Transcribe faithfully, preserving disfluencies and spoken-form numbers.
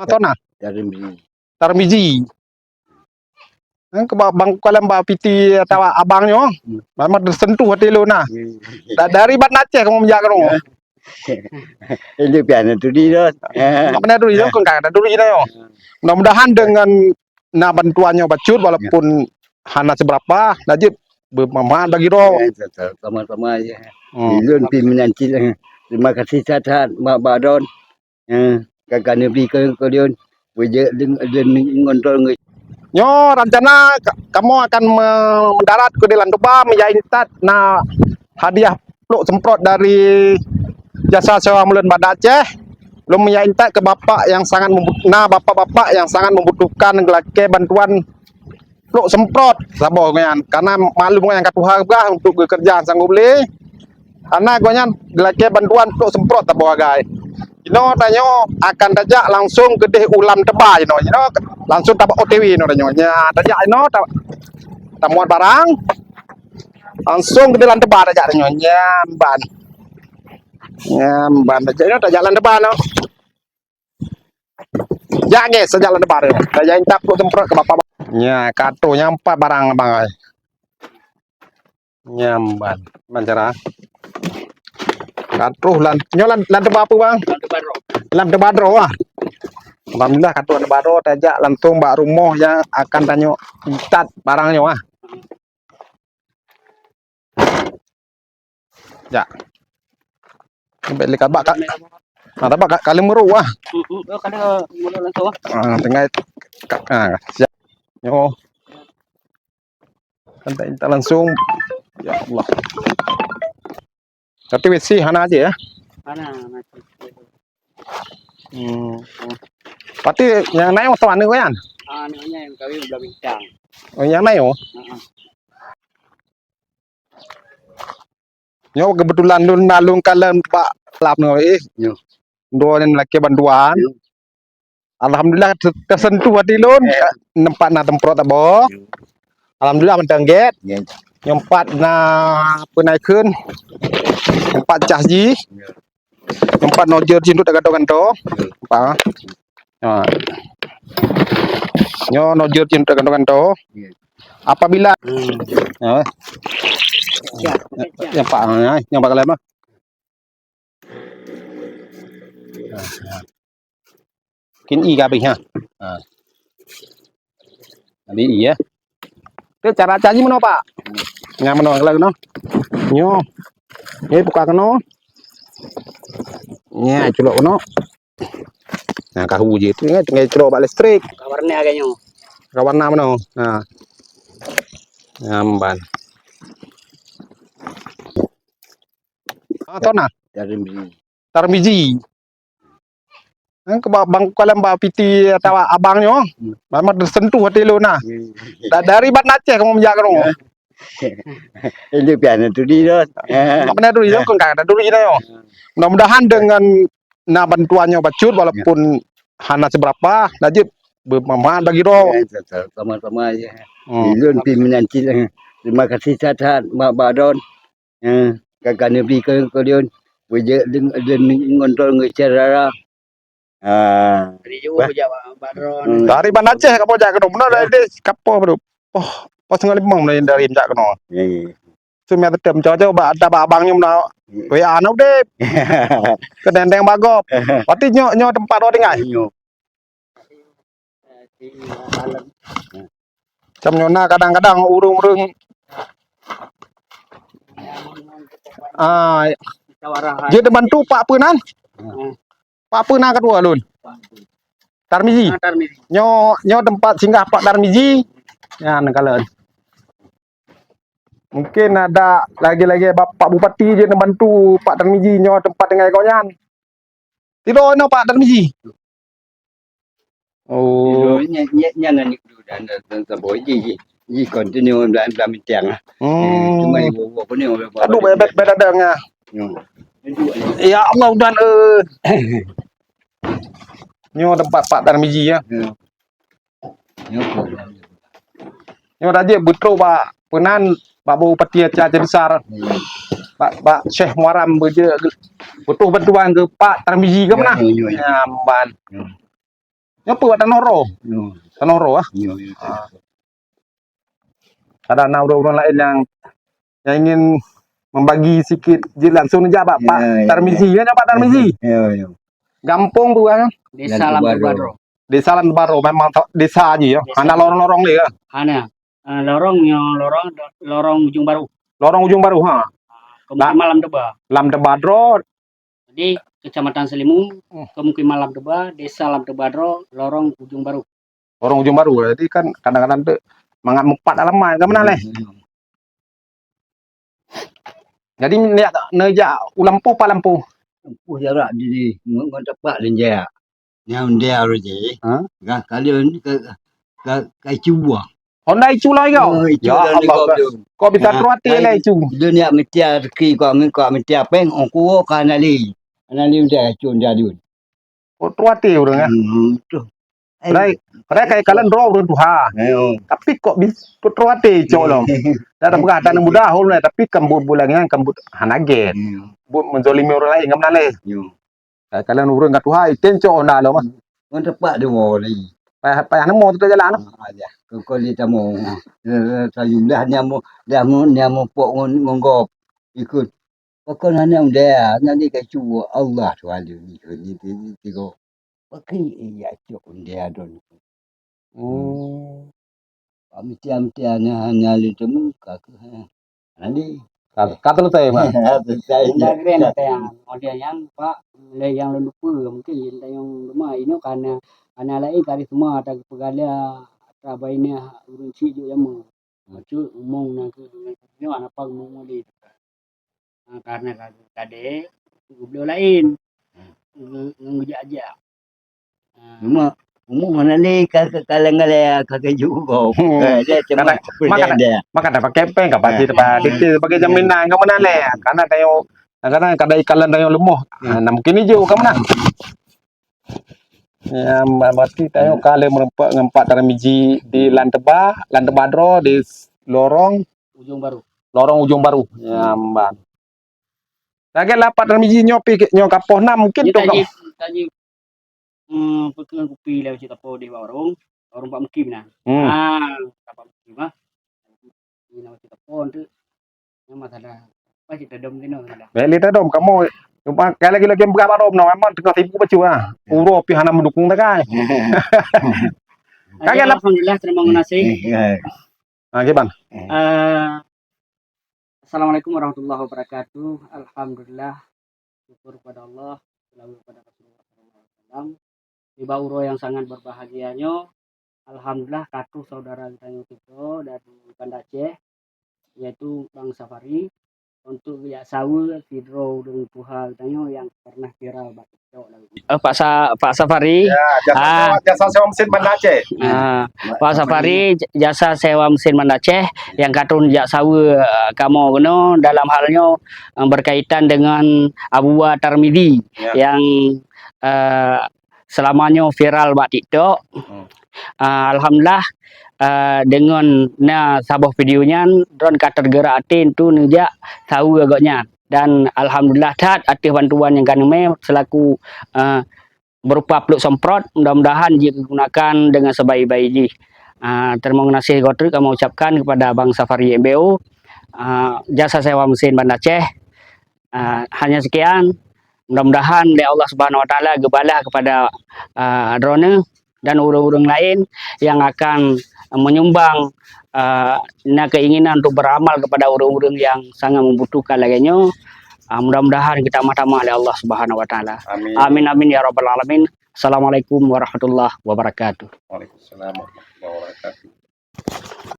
Atau na? Tarmizi. Tarmizi. Nyan keu ba-, bang kalon ba piti atawa abang nyoe. Hmm. Memang tersentuh hati lôn nah. Hmm. Da-, dari Banda Aceh kamoe meujak keunoe. Itu pian tu di dah. Enggak pernah dulu, ya, kan ada dulu, ya. Mudah-mudahan dengan na bantuan nyoe bacut, walaupun hana seberapa, lanjut bermanfaat bagi droe. Ya, sama-sama, ya. Hmm. Ulôn pih meunyanyi, eh, terima kasih that-that bak, bak droen. Eh, ka, ka neubri keu, keu ulôn. Beujeuet deung, deung ngon droen ngon. Nyoe rencana ka-, kamoe akan me-, mendarat keu di Lantuba, meujak intat na hadiah plôk semprot dari jasa sewa ulôn Banda Aceh. Lôn meujak intat keu bapak yang sangat membu-, na bapak-bapak yang sangat membutuhkan geulakée bantuan plôk semprot saboh nyan. Karena maklum nyan ka tuha geupeugah untuk geukeureuja sanggob lé. Karena gobnyan geulakée bantuan plôk semprot saboh hagai. Inoe tanyoe akan tajak langsung keudeh u Lantuba inoe. Inoe langsung tabak O T W inoe tanyoe. Nya, tajak inoe ta-, tamuat barang. Langsung keudeh Lantuba tajak tanyoe. Nyan ban. Nyan ban tajak inoe, tajak Lantuba inoe. Jak, guys, sejak Lantuba. Tajak intat plôk semprot keu bapak. Nya, ka troh nyan empat barang, abang ai. Nyan ban. Ban cara. Ka troh lan-, nyoe lan-, Lantuba apa, bang? Lantuba droe. Lantuba droe, ah. Alhamdulillah, ka troh Lantuba droe, tajak langsung bak rumoh nyang akan tanyoe intat barang nyoe, ah. Jak. Sampai lé kabak ka. Ha, tabak ka, ka leumeurok ah. Hmm, hmm, oh, ka leumeurok langsung ah. Ah, tinggai ka, ah, siap. Nyoe. Sampai intat langsung. Ya Allah. Tapi besi hana aja ya. Hana, hana. Hmm. Berarti nyang naik masa mana kan? Ah, aneuknya yang kawin udah bintang. Oh, nyang naik oh. Heeh. Nyoe kebetulan lôn na lôn kalon bak lam nyoe, eh. Nyoe. Dua ni laki bantuan. Nyoe. Alhamdulillah te-, tersentuh hati lôn, eh, nempat na temprot abo. Nyoe. Alhamdulillah mantong gét. Nyoe. Nyoe empat na peunai kheun. Empat cah ji. Nyoe. Empat nojer jindut ganto-ganto. Empat. Ha. Nyoe nojer jindut ganto-ganto. Apabila, hmm, ha. Yang pak, ha, yang pak lama. Kin i ka habéh ha. Ha. Habéh i ya. Tu cara caji meunoe, Pak? Nyang meunoe kalau keunoe. Nyoe. Ni buka keunoe. Nya culok keunoe. Nah, kahu je tu tinggai, tinggai culok bak listrik. Ka warna agak nyoe. Ka warna meunoe. Nah. Nyamban. Ah, tu nah. Tarmizi. Tarmizi. Nyan keu ba-, bang kalon ba piti atawa abang nyoe. Hmm. Memang tersentuh hati lôn nah. Hmm. Da-, dari Banda Aceh kamoe meujak keunoe. Itu pian tu di dah. Enggak pernah dulu, ya, kan ada dulu, ya. Mudah-mudahan dengan na bantuan nyoe bacut, walaupun hana seberapa, lanjut bermanfaat bagi droe. Ya, sama-sama ya. Hmm. Ulôn pih meunyanyi, eh, terima kasih that-that bak, bak droen. Eh, ka, ka neubri keu, keu ulôn. Beujeuet deung, deung ngon droen ngon syedara. Ah. Dari jauh bah. Bak, bak droen. Hmm. Dari Banda Aceh kamoe jak keunoe. Meunoe dari deh kapoh baru. Oh, pas ngon limong dari, dari jak keunoe. Ya, ya. Sumia tetep cocok bak, bak abang nyoe meunoe. Ya. W A na udeb. Keudendeng bagop. Berarti nyoe, nyoe tempat droe tinggai. Nyoe. Macam nyoe na kadang-kadang ureueng-ureueng, ah, jeuet bantu Pak Peunan. Pak Peunan ketua lôn. Tarmizi. Ah, Tarmizi. Nyoe, nyoe tempat singgah Pak Tarmizi. Nyan kalon. Mungkin ada lagi-lagi Bapak Bupati jeuet bantu Pak Tarmizi nyoe tempat tinggai gobnyan. Tido inoe Pak Tarmizi. Oh. Nyan, nyan, nyan, nyan, dan, dan, dan, dan, boh, ji, ji. Ji, continue dalam, dalam tiang lah. Hmm. Eh, cuma ibu, ibu apa ni, orang aduh, bebek, bebek ada ngah. Hmm. Ya Allah, udah, eh. Nyoe tempat Pak Tarmizi, ya. Ya. Nyoe raja beutôi bak Peunan, bak Bupati Aceh Besar. Hmm. Bak, bak Syekh Muaram beujeuet beutôi bantuan keu Pak Tarmizi ke mana? Ya, ya, ya. Nyan ban. Ya. Nyoe peue tanoh roh? Nyoe. Tanoh roh, ah? Nyoe, nyoe. Ah. Kadang na ureuëng-ureuëng laén nyang, nyang ingin membagi sikit, jeuet langsung jak bak Pak Tarmizi. Ya, ya. Ya, Pak Tarmizi? Ya, ya. Gampông peue, ah? Desa Lam Teuba Droe. Desa Lam Teuba Droe, memang ta-, desa jih, ya? Desa. Hana lorong-lorong lé, ya? Hana. Ah, lorong nyoe, lorong, lorong Ujong Baru. Lorong Ujong Baru, ha. Kemukiman Lam Teuba. Lam Teuba Droe. Jadi, Kecamatan Seulimu, kemukiman Lam Teuba, Desa Lam Teuba Droe, lorong Ujong Baru. Lorong Ujong Baru. Jadi kan kadang-kadang tu mangat meupat alamat, kan meunan lé? Hmm. Jadi, neujak u lampôh, pat lampôh? Lampôh jarak di, di, ngon, ngon teumpat lôn jak. Nyang undée uroe jih. Ha? Ka, ka lheueh ka, ka, ka icu buah. Honda icu lagée kau? Oh, icu. Ya Allah, kau bisa troh até lé icu. Lôn jak meutia rezeki kau, ngon kau meutia péng, oh, kuwoe ka hana lé. Hana lé undée icu undée lôn. Oh, troh até ureuëng, ya? Hmm, betul. Padahai, padahai kai kalon droe ureuëng tuha. Ayo. Tapi kok bis-, kok troh até cok lom. Dah peugah taneueng muda hol, tapi kan buet bulan nyan kan buet hana gét. Hmm. Buet menzalimi ureuëng laén, kan meunan lé. Yo. Ka kalon ureuëng ka tuha, item cok na lom, ah. Ngon teumpat deungoe lagi. Payah, payah nemo tu jalan, ah. Ah, ya. Keu, keu li tamu. Eh, eh, sayulah nyamu, nyamu, nyamu pok ngon, ngon gop. Ikut. Pokok na nyam dia, na ni ka cuba Allah tu ada ni, ni, ni, ni, tiga. Pakai iya cok dia don. Hmm. Pamitia-mitia na, na li temu ka ke, ha. Jadi, ka, ka selesai, Pak? Selesai. Indah keren, tayang. Model nyang, Pak, mulai nyang lôn lupa, mungkin nyang tayang lama. Inoe kana, kana laén karisma, ata peugala, ata bainah ureuëng cik jok jameun. Maksud umong na keu nyoe, apa umong ulih. Ha, karena ka-, kadé, geubloe laén. Nge-, ngeujak-jak. Ha. Cuma, umum hana lé ka, ka, ka lengah lé, ka keju ko. Hmm. Eh, dia cuma kadang, makana, makana pakai peng, ka pasti dapat titik sebagai jaminan, ka mana lé. Karena kayu, kadang-kadang kada ikalan kayu lemoh. Ha, nah, mungkin ijo, ka mana? Ya, berarti kayu ka lé meureumpok ngon Pak Tarmizi di Lanteba, Lanteba Droe di lorong Ujong Baru. Lorong Ujong Baru. Ya, mban. Lagée lapat dalam biji nyoe pi, nyoe kapoh nam mungkin. Nyoe tu taji, taji, hmm, peukeueng kupi lewat cit tapo di warong, warong Pak Mukim nah. Hmm. Ah, Pak Mukim ah. Ini nama cit tapo tu. Nama salah. Apa cit tadom kena salah. Beli tadom kamu. Cuma kali lagi lagi buka barom no memang tengah tipu bacu ah. Ya. Uroe pi hana mendukung takai. Kagak lah. Alhamdulillah, terima kasih. Eh, eh. Ah, kiban. Eh. Eh, Assalamualaikum warahmatullahi wabarakatuh. Alhamdulillah, syukur kepada Allah, selawat kepada Rasulullah sallallahu alaihi wasallam. Tiba uroe nyang sangat berbahagia nyoe, alhamdulillah ka troh saudara geutanyoe keudroe dari Banda Aceh, yaitu Bang Safari, untuk geujak saweue sidroe ureuëng tuha geutanyoe nyang pernah viral bak TikTok lalu. Oh, Pak Sa-, Pak Safari. Ya, jasa sewa, jasa sewa mesin Banda Aceh. Ah, Pak Safari, j-, jasa sewa mesin Banda Aceh nyang ka troh jak saweue, eh, kamoe keunoe dalam hal nyoe, eh, berkaitan dengan Abu Tarmizi nyang, eh, selama nyoe viral bak TikTok. Hmm. Ah, alhamdulillah, eh, deungon na saboh video nyan, droen ka tergerak até untuk neujak saweue gobnyan. Dan alhamdulillah that ateueh bantuan nyang ka neumé selaku, eh, berupa pluek semprot, mudah-mudahan jigunakan dengan sebaik-baik jih. Ah, terima kasih geuh treuk kamoe ucapkan kepada Bang Safari M B O, ah, jasa sewa mesin Banda Aceh. Ah, hanya sekian. Mudah-mudahan lé Allah Subhanahu Wa Taala geubalah kepada, ah, droeneuh dan ureuëng-ureuëng laén nyang akan menyumbang, ah, na keinginan untuk beramal kepada ureuëng-ureuëng nyang sangat membutuhkan lagée nyoe. Ah, mudah-mudahan geutamah-tamah lé Allah Subhanahu Wa Taala. Amin. Amin, amin, ya rabbal alamin. Assalamualaikum warahmatullahi wabarakatuh. Waalaikumsalam warahmatullahi wabarakatuh.